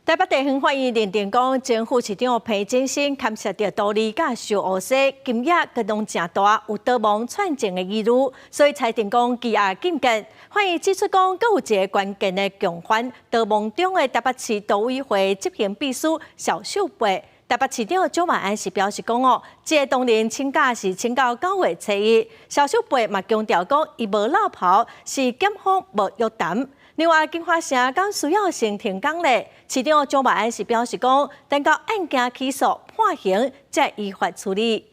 台北地方法院認定講，前副市長彭錦聲牽涉著圖利佮收烏紗，金額閣攏誠大，有逃亡串證的疑慮，所以裁定講羈押禁見。法院指出講，閣有一个關鍵的共犯，逃亡中的台北市都委會執行秘書蕭秀貝。台北市長蔣萬安是表示講哦，這个當人請假是請到9月初1。蕭秀貝嘛強調講，伊無落跑，是檢方無約談。另外，京華城敢需要先停工咧？市長蔣萬安是表示講，等到案件起訴判刑，才依法處理。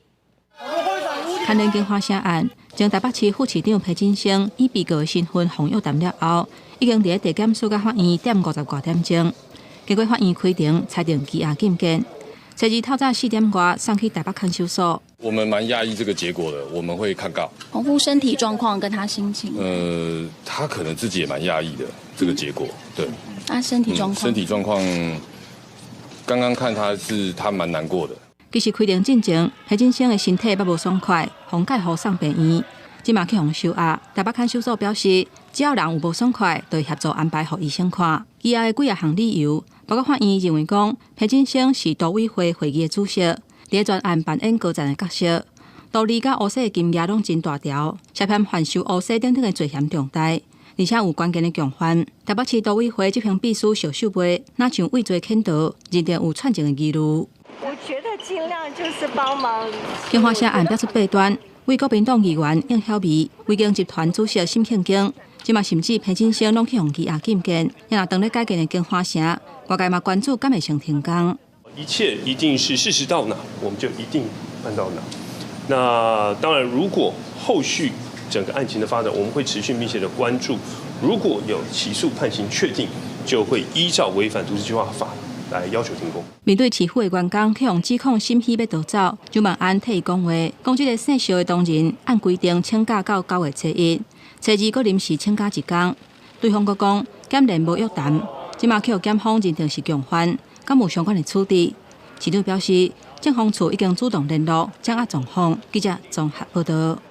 牽連京華城案，前台北市副市長彭錦聲以被告的身份予約談了後，已經佇咧地檢署佮法院踮50外點鐘。經過法院開庭，裁定羈押禁見。初二透早4點外送去台北看守所。我們蠻訝異這個結果的，我們會抗告。洪父身體狀況跟他心情？他可能自己也蠻訝異的這個結果，對。他身體狀況？身體狀況，剛剛看他是他蠻難過的。其實開庭進前，彭錦聲的身體猶無爽快，予介護送病院，這馬去予收押。台北看守所表示，只要人有無爽快，就會協助安排予醫生看。羈押的幾仔項理由，包括法院認為講，彭錦聲是都委會會議的主席，佇全案扮演高層的角色，圖利佮烏紗的金額攏真大條，涉嫌販售烏紗等等的罪嫌重大，而且有關鍵的共犯。台北市都委會執行秘書蕭秀貝，若像畏罪潛逃，認定有串證的疑慮。我覺得盡量就是幫忙。京華城案爆出八端，為國民黨議員應曉薇、維京集團主席沈慶京，這馬甚至彭錦聲攏去予羈押禁見，也若當咧改建的京華城，外界嘛關注敢會先停工。一切一定是事實到哪，我們就一定辦到哪。那當然，如果後續整個案情的發展，我們會持續密切的關注。如果有起訴判刑確定，就會依照違反都市計劃法來要求停工。面對市府的員工去予指控沈喜欲逃走，蔣萬安替伊講話，講這个姓蕭的當人按規定請假到9月初1，初二閣臨時請假一工。對方閣講檢驗無約談，這馬去予檢方認定是共犯，敢有相關的處置？市長表示，政風處已經主動聯絡，掌握狀況。記者綜合報道。